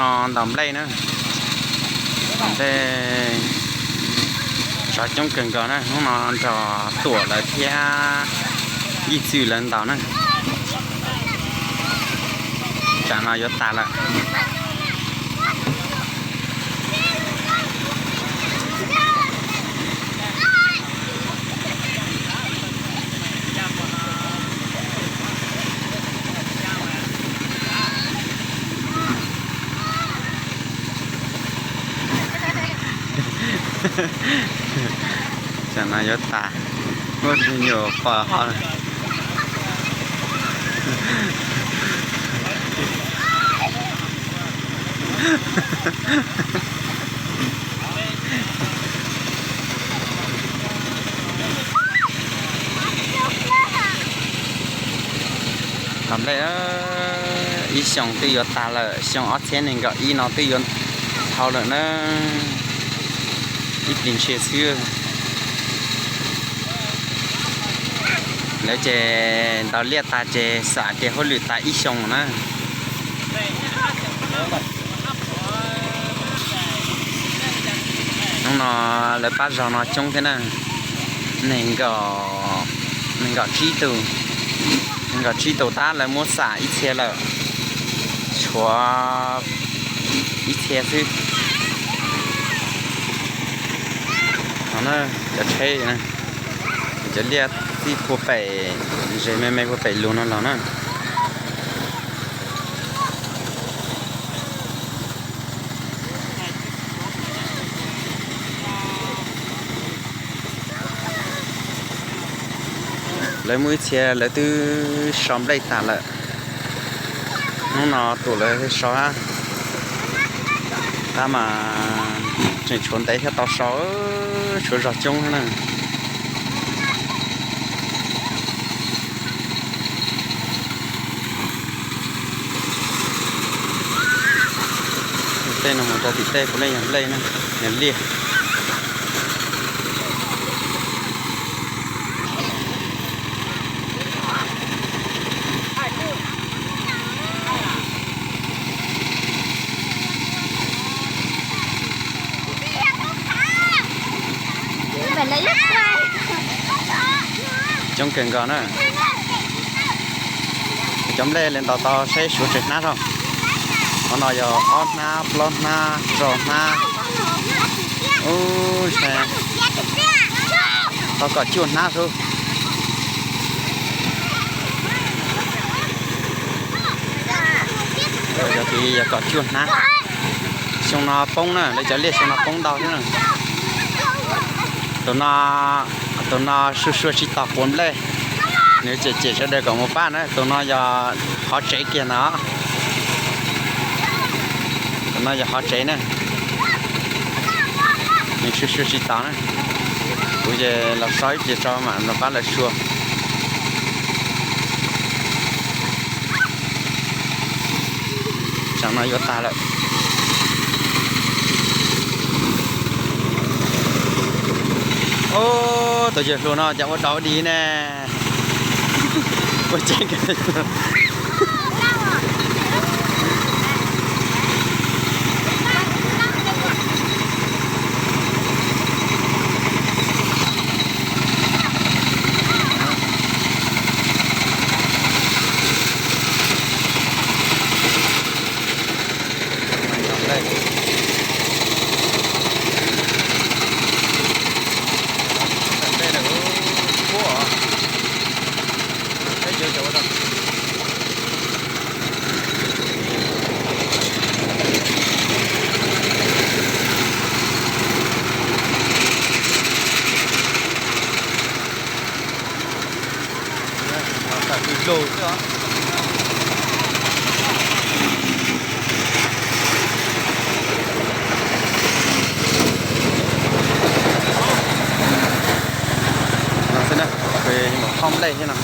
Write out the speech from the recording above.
No ntaus nplej na, ntaus nplej, tsov coob kawg nkaus na. Hnub no nrog Tuam lawv thiab Yij Txwj lawv ntaus na. Tsam no yuav tas lawm. Tsam no yuav tas, muaj tus nyuam pom ho. Ntaus nplej, ib xyoos twb yuav tas lawm, xyoo ob txhiab nees nkaum ib no twb yuav dhau lawm na. Ib plig ntshis xwb. Lawv ces ntaus liaj tas ces xam tias hauj lwm tas ib xyoos na. Hnub no lawv pab zog no coob thiab na, nees nkaum, nees nkaum tsib tus, nees nkaum tsib tus tab lawv muab xam ib txhia lawm, tshuav ib txhia xwb. No na, cov tsheb, cov liaj txij puag pem, zes me me puag pem lug no los na. Lawv muaj ib txhia lawv twb so nplej tas lawm. Hnub no Tuam lawv so, tab mas tseem tshuav ntev thiaj tau so, tshuav zog coob na. Tej no mus rau tim tej puav leej yog nplej na, yog liaj. Coob kawg nkaus na. Cov nplej li ntaus tau saib suav tsees hnab zoo. Qhov no yog ob hnab, plaub hnab, rau hnab. Ub, tau kom cuaj hnab xwb. Yog kom cuaj hnab. Xyoo no poob na, lawv cov liaj xyoo no poob ntau thiab na. Tus no, tus no sua sua tsis tos quav nplej, nws cem cem sawv daws kom mus pab na. Tus no yog qhov tsev kiag ntag. Tus no yog qhov tsev na. Nws sua sua tsis tos na. Kuv ces los so ib pliag tso mam los pab lawv sua. Tsam no yuav tas lawm. Ub, tus yawg hluas no cas ua dau dig ne. Ua tseeb kawg. No xwb na, peb mus thauj nplej thiab no.